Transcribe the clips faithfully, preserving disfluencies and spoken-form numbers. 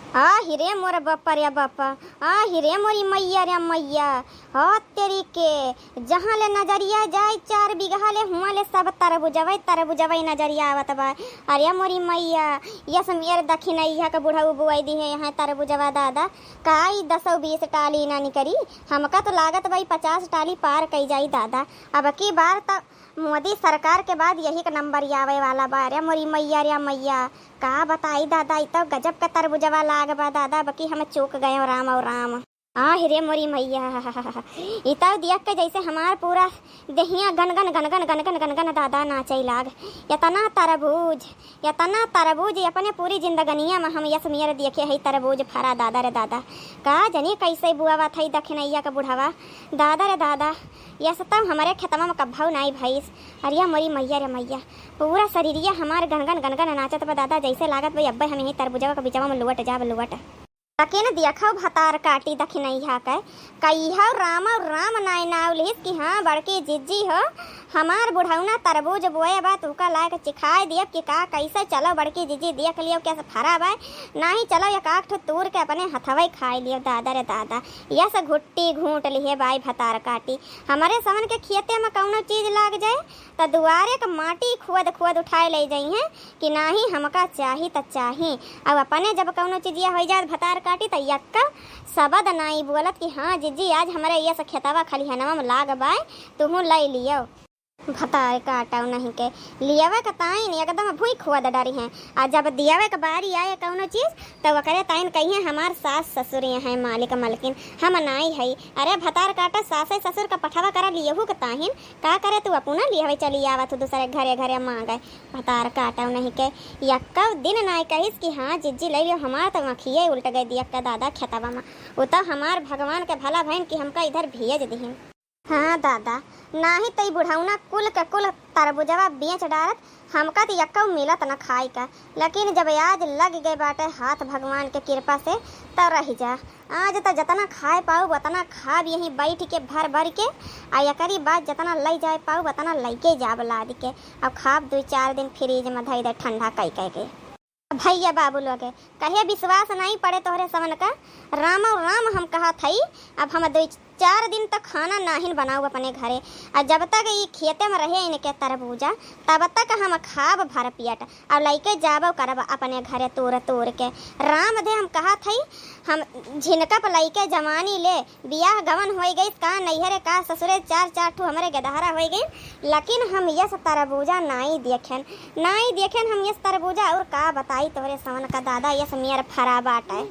आहि रे मोर बापा रे बापा, आहि रे मोरी मइया रे मइया, हो तेरी के, जहाँ ले नजरिया जाए चार बीघा ले, हुआँ ले सब तरबुजवै, तरबुजवै नजरिया आवत बा। अरे मोरी मइया, यस मेर दखिनैया के बुढ़ऊ बोआइ दिहे हैं तरबुजवा दादा, का ई दसौ बीस टाली ना निकरी? हमका तो लागत बा ई पचास टाली पार कइ जाई दादा। अब की बार त मोदी सरकार के बाद यही के नंबर आवै वाला बा। अरे मोरी मइया रे मइया, का बताई दादा, ई तो गजब का तरबुजवा लाग बा दादा, बकी हम चूक गए राम और राम। आहि रे मोरी मइया, ई तो देख के जैसे हमार पूरा देहिया गनगन गनगन गनगन गनगन दादा नाचै लाग। एतना तरबूज, एतना तरबूज अपने पूरी जिंदगनिया में हम यस मेर देखे है तरबूज फरा दादा रे दादा। का जनी कैसे बोआवत है दखिनैया का बुढ़वा दादा रे दादा। यस तो हमरे खेतवा में कब्भौ नाई भइस। अरे मोरी मइया रे मइया, पूरा शरीरिया हमार गनगन गनगन नाचत बा दादा, जैसे लागत बा अब्बे हम यही तरबुजवा के बिचवा में लुवट जाब लुवट। लेकिन देखौ भतार काटी दखिनैया के, कहियौ राम और राम नाई नाव लिहिस कि हाँ बड़की जिज्जी हो, हमार बुढ़ौना तरबूज बोए बा, तूका लायक चिखाए दियब कि का कैसे। चलौ बड़की जिज्जी देख लियौ कैसे फरा बा, नाही चलौ एक आख ठो तूर के अपने हथवै खाए लियौ दादा रे दादा। यस घुट्टी घूट लिहे बाई भतार काटी। हमरे सवन के खेते में कौनो चीज लाग जाए त दुआरे क माटी खोद खोद उठाए लइ जइहें कि नाही हमका चाही त चाही। अब अपने जब कौनो चीजिया होइ जात भतार काटी त यक्का सबद नाई बोलत कि हाँ जिज्जी आज हमरे यस खेतवा खलिहनवा में लाग बाय, तुहूँ लइ लियो। भतार काटौ नहीं के लियवे क ताइन एकदम भुई खोद डरिहें। आ जब दियवे क बारी आए कौनो चीज त ओकरे ताइन कहिहें हमार सास ससुर हैं मालिक मलकिन, हम नाई हई। अरे भतार काटा सासे ससुर क पठवा करा लियहू क ताहिन का करे तू अपना लिहवे चली आवत हो दूसरे घरे घरे मांगे। भतार काटौ नहीं के यक्कौ दिन नाय कहिस कि हाँ जिज्जी लइ लियो, हमार तो आँखिये उल्ट गए दियक्का दादा खेतवा में। उ तो हमार भगवान के भला भइन कि हमका इधर भेज दिहिन। हाँ दादा, नाही तो ई बुढ़ौना कुल के कुल तरबुजवा बेच डारत, हमका तो यक्कौ मिलत न खाए का। लेकिन जब आज लग गए बाटे हाथ भगवान के कृपा से, तो रह जा। आज त जतना खाए पाउब, ओतना खाब यहीं बैठ के भर भर के, आ एकरी बाद जतना लइ जाए पाउब, ओतना लइके जाब लाद के, अब खाब दुइ चार दिन फ्रिज में धइ दे ठंडा कइ कइ के। भइया बाबू लोगे, कहे विश्वास नाहीं पड़े तोहरे सवन का, राम और राम हम कहत हई, अब हम दुइ चार दिन तक खाना नाहिन बनाउब अपने घरे, आ जब तक ई खेते में रहे इनके तरबूजा, तब तक हम खाब भर पेट। अब लइके जाबो करब अपने घरे तूर तूर के। राम दे हम कहत हई, हम झिनकप लइके जवानी ले, बियाह गवन होइ गइस का नैहरे का ससुरे, चार चार ठू हमरे गेदहरा होइ गइन, लेकिन हम यस तरबूजा नाई देखेन, नाई देखेन हम यस तरबूजा। और का बताई तोहरे सवन का दादा, यस मेर फरा बाटे।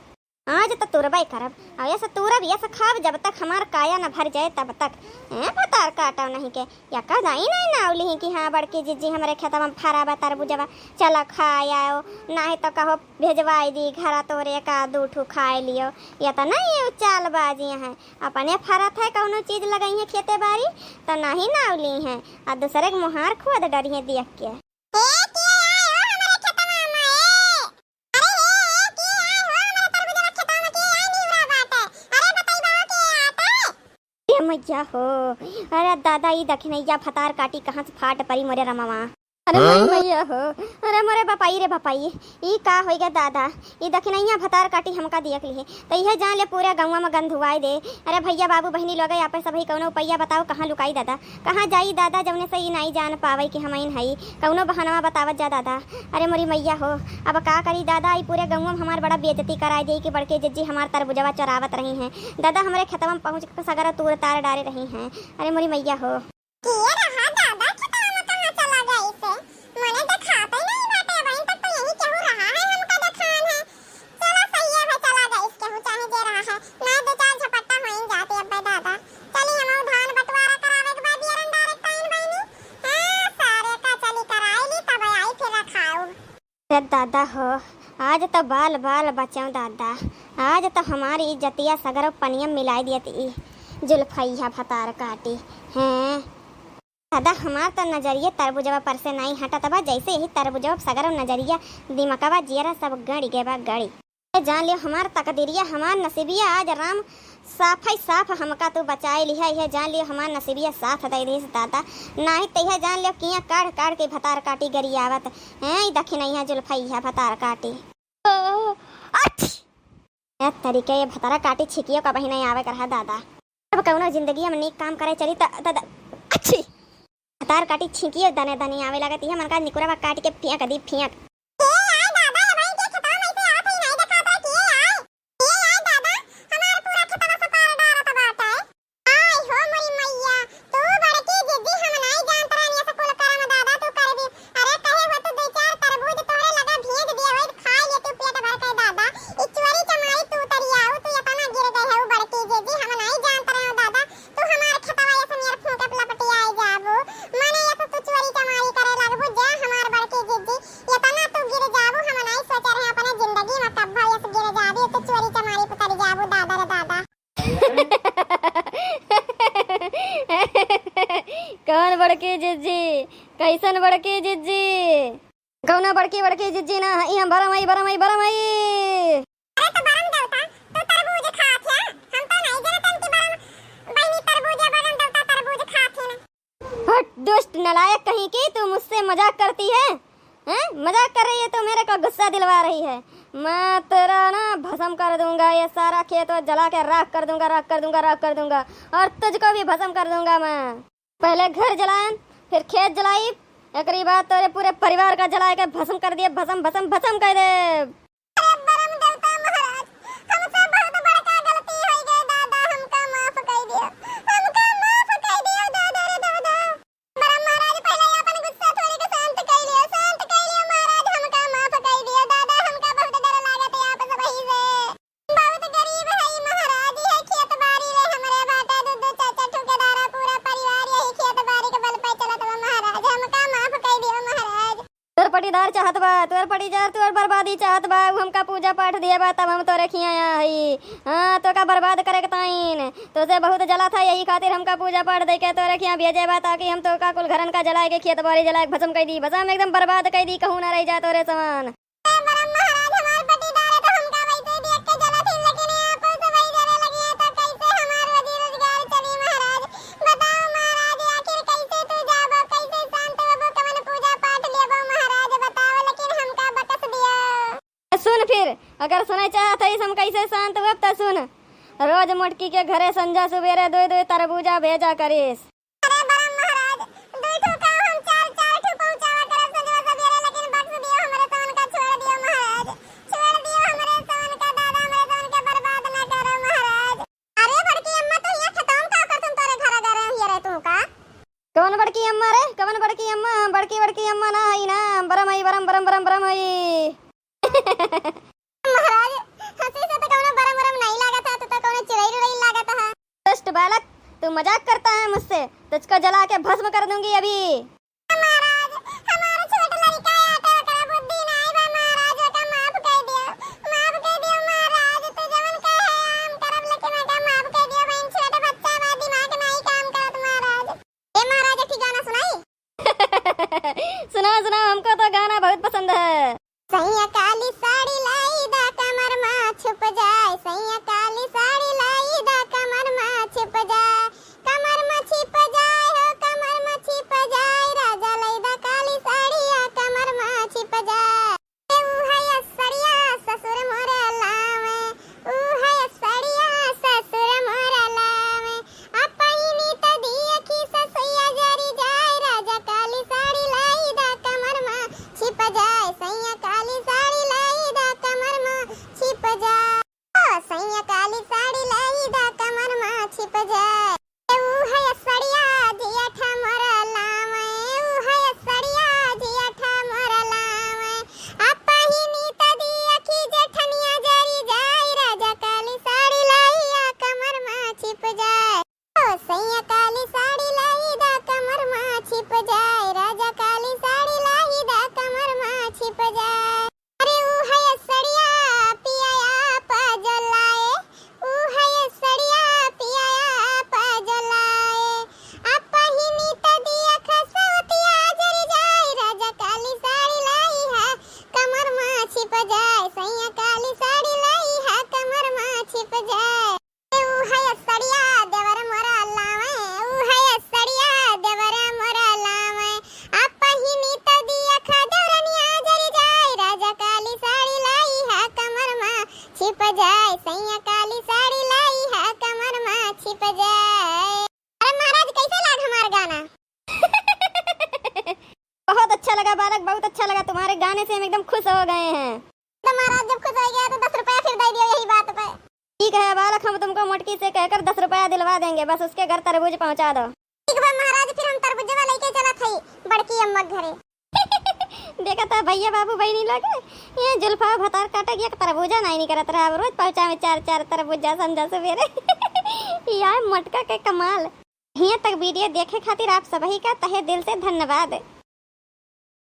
आज त तुरबे करब, और यस तुरब यस खाब, जब तक हमार काया न भर जाए तब तक। ए, भतार काटौ नहीं के, यक्का दाई नाई नाव लिही कि हाँ बड़की जिज्जी हमरे खेतवा में फरा बा तरबुजवा, चला खाए आओ, नाहीं तो कहो भेजवाई दी घरा तोरे का दू ठू खाए लियो। ये तो नहीं ये चालबाजी है, अपने फरत है कौनो चीज लगइहें खेते बारी तो नहीं नाव लिहें, आ दूसरे के मुहार खोद डरिहें देख के। ए, के आए हो हमरे खेतवा में, ए? अरे हे, ए, के आए हो हमरे तरबुजवा खेतवा में, के आए निहुरा बाटे? अरे बतई बाबू के आटे। ए मइया हो, अरे दादा, ई दखिनैया भतार काटी कहाँ से फाट परी मोरे रमवा। अरे मोरे हाँ? मइया हो, अरे मोरे बपाई रे बपाई, ई का होइ गए दादा, ई दखिनैया भतार काटी हमका दियक लिहे, त इहे जान ले पूरे गउँवा में गंधुआई दे। अरे भइया बाबू बहिनी लोग, यहाँ पे सबही कौनो उपैया बताओ, कहाँ लुकाई दादा, कहाँ जाई दादा, जौने से ई नाई जान पावे कि हमइन हई, कौनो बहानवा बतावत जा दादा। अरे मोरी मइया हो, अब का करी दादा, ई पूरे गउँवा में हमार बड़ा बेइज्जती कराई दे कि बड़के जिज्जी हमार तरबुजवा चोरावत रही हैं दादा, हमरे खेतवा में पहुँच के सगरा तूर तार डारे रही हैं। अरे मोरी मइया हो। के रहा दादा, खेतवा में कहाँ चला गइसे? मने देखाते नहीं बाटे, अबहीं तक तो यहीं केहू रहा है, हमका देखान है। चला सही है भाई, चला गइस केहू चाहे जे रहा है। ना दो चार झपट्टा होइन जाते अब्बे दादा। चली हम धान बंटवारा करावे के बाद बियरन डायरेक्ट आइन बहिनी। हाँ, सारे का चली कराई ली, तब आई फिर रखाऊ। अरे दादा हो, आज तो बाल बाल बचाऊं दादा, आज तो हमारी इज्जतिया सगरो पनिया मिलाई दियत ई जुल्फैया भतार काटी। हैं दादा, हमार तो नजरिए तरबुजवा पर से नाई हटत बा, जैसे यही तरबुजवा सगरो नजरिया दिमकवा जियरा सब गड़ी गए बा गड़ी। ये जान लियो हमार तकदीरिया, हमार नसीबिया, आज राम साफै साफ हमका तू बचाए लिहा। ये जान लियो हमार नसीबिया साथ दे दिस दादा, नाही त ये जान लियो किया काढ़ काढ़ के भतार काटी गरियावत हैं, ई दखिनैया जुल्फैया भतार काटी। ओ, अच! ए तरीके, ये भतारा काटी छिकियो का बहिना आवे कर है दादा। अब कउनो जिंदगी हम नीक काम करे चली त, त, त अच्छी। भतार काटी छिकियो दने दने आवे लागत, ये मन का निकुरवा काट के फेंक दी, फेंक। ए आय दादा, ए भाई के खेतवा में से आवत है, नहीं देखात है, के आय? ए आय दादा, हमार पूरा खेतवा सपार डारत बाटे। आय हो मोरी मैया, तू बड़की जिज्जी, हम नाई जानत रहनी ऐसा कुल करम दादा तू करबी। अरे कहे हो तू दो चार तरबूज तोहरे लगा भेज दिए होई, खाई ले तू पेट भर के दादा। ई चोरी चमारी तू तरियाऊ, तू इतना गिर गए हो बड़की जिज्जी, हम नाई जानत रहे हो दादा। तू हमार खेतवा ऐसे नियर फूंके लपटियाए जाबू, मने ऐसे तू चोरी चमारी करे लगबू, जा हमार बड़की जिज्जी, इतना तू गिर जाबू, हम नाई सोचे रहे अपने जिंदगी में कब्बो ऐसे गिर जाबू, तू चोरी चमारी पे कर जाबू दादा रे दादा। कौन बड़की जिज्जी? कैसन बड़की जिज्जी? कौनो बड़की, बड़की जिज्जी ना हई, हम बरम हई, बरम हई, बरम हई। अरे तो बरम देवता, तू तरबूज खात है? हम तो नहीं जानत हन कि बरम बहिनी तरबूज या बरम देवता तरबूज खात है ना। हट दुष्ट नालायक कहीं की, तू मुझसे मजाक करती है? हैं? मजाक कर रही है तो मेरे को गुस्सा दिलवा रही है। मैं तेरा ना भस्म कर दूंगा, ये सारा खेत और जला के राख कर दूंगा, राख कर दूंगा, राख कर दूंगा। और तुझको भी भस्म कर दूंगा मैं। पहले घर जलाएन, फिर खेत जलाइब, एकरी बाद तोरे पूरे परिवार का जलाए के भस्म कर दिए, भस्म, भस्म, भस्म कर दे। अरे बरम देवता महाराज, हमसे बहुत बड़का गलती हो गए दादा, हमका माफ कर दियो, हमका माफ कर दियो दादा रे दादा। बरम महाराज, पहले अपन गुस्सा थोड़ी के शांत कर लियो, शांत कर लियो महाराज, हमका माफ कर दियो दादा, हमका बहुत डर लागत है आप सबही से। बहुत गरीब हई महाराज, ये खेत बारी रे हमरे बाटे, दू दू चार चार ठेकेदार, पूरा परिवार यही खेत बारी के बल पे चलत बा महाराज, हमका माफ कर दियो महाराज। तोर पटीदार चाहत बा, तोर पटीदार तोर बर्बादी चाहत बा, उ हमका पूजा पाठ दिए बा, तब हम तोरे खिया आया हई। हाँ, तोका बर्बाद करे के ताईन, तोसे बहुत जला था, यही खातिर हमका पूजा पाठ दे के तोरे खिया भेजे बा, ताकि हम तोका कुल घरन का जलाए के, खेत बारी जलाए के भस्म कर दी, भस्म एकदम बर्बाद कर दी, कहूँ ना रह जा तोरे समान। बरम महाराज, हमार पटीदार है तो हमका वैसे देख के जलत ही, लेकिन ये आपन से वही जले लगी है तो कैसे हमार रोजी रोजगार चली महाराज? बताओ महाराज, आखिर कैसे तू जाबो, कैसे शांत होबो, कवन पूजा पाठ लेबो महाराज, बताओ, लेकिन हमका बकस दियो। सुन फिर, अगर सुने चाहत है हम कैसे शांत होब त सुन, रोज मोटकी के घरे संझा सुबेरे दुई दुई तरबूजा भेजा करिस। अरे बरम महाराज, दुई ठो का हम चार, चार ठो पहुँचावा करब संझवा सबेरे, लेकिन बख्श दियो हमरे सवन का, छोड़ दियो महाराज, छोड़ दियो हमरे सवन का दादा, हमरे सवन के बर्बाद ना करो महाराज। अरे बड़की अम्मा, तो यहाँ खेतवा में का करतन, तोरे घर घर हिया रहे तू का? कवन बड़की अम्मा रे, कवन बड़की अम्मा? बड़की, बड़की अम्मा ना हई ना, बरम हई, बरम, बरम, बरम, बरम हई। महाराज, हंसी से तो कौनो बरम वरम नहीं लागत है, तू तो कौनो चिड़ई उड़ई लागत है। दुष्ट बालक, तू मजाक करता है मुझसे, तुझको जला के भस्म कर दूंगी अभी। महाराज, हमारा छोट लड़का है, तो ओकरा बुद्धि नहीं बा महाराज, ओका माफ कर दियो, माफ कर दियो महाराज, तू जवन कहे हम करब, लेकिन ओका माफ कर दियो, बहन छोट बच्चा बा, दिमाग नहीं काम करत महाराज। ए महाराज, एक ठे गाना सुनाई? सुनाओ, सुनाओ, हमको तो गाना बहुत पसंद है। सैया काली साड़ी लाई दा, कमर मा छुप जाए, सैया काली साड़ी लाई दा, कमर मा छुप जाए, कमर मा छिप जाए हो, कमर मा छिप जाए, छिप जाए सैया काली साड़ी लाई है कमर मा छिप जाए। अरे महाराज, कैसे लाग हमार गाना? बहुत अच्छा लगा बालक, बहुत अच्छा लगा। तुम्हारे गाने से हम एकदम खुश हो गए हैं। तो महाराज जब खुश हो गया तो दस रुपया फिर दे दियो यही बात पे। ठीक है बालक, हम तुमको मोटकी से कहकर दस रुपया दिलवा देंगे, बस उसके घर तरबूज पहुँचा दो। ठीक बा महाराज, फिर हम तरबूजवा लेके चलत हई बड़की अम्मा के घरे। देखत ह भैया बाबू बहिनी लोग, ये जुल्फा भतार काटे के एक तरबूजा नाहीं निकरत रहा, अब रोज पहुँचावे चार चार तरबूजा संझा सवेरे। यार मोटका के कमाल। हियाँ तक video देखे खातिर आप सबही का तहे दिल से धन्यवाद।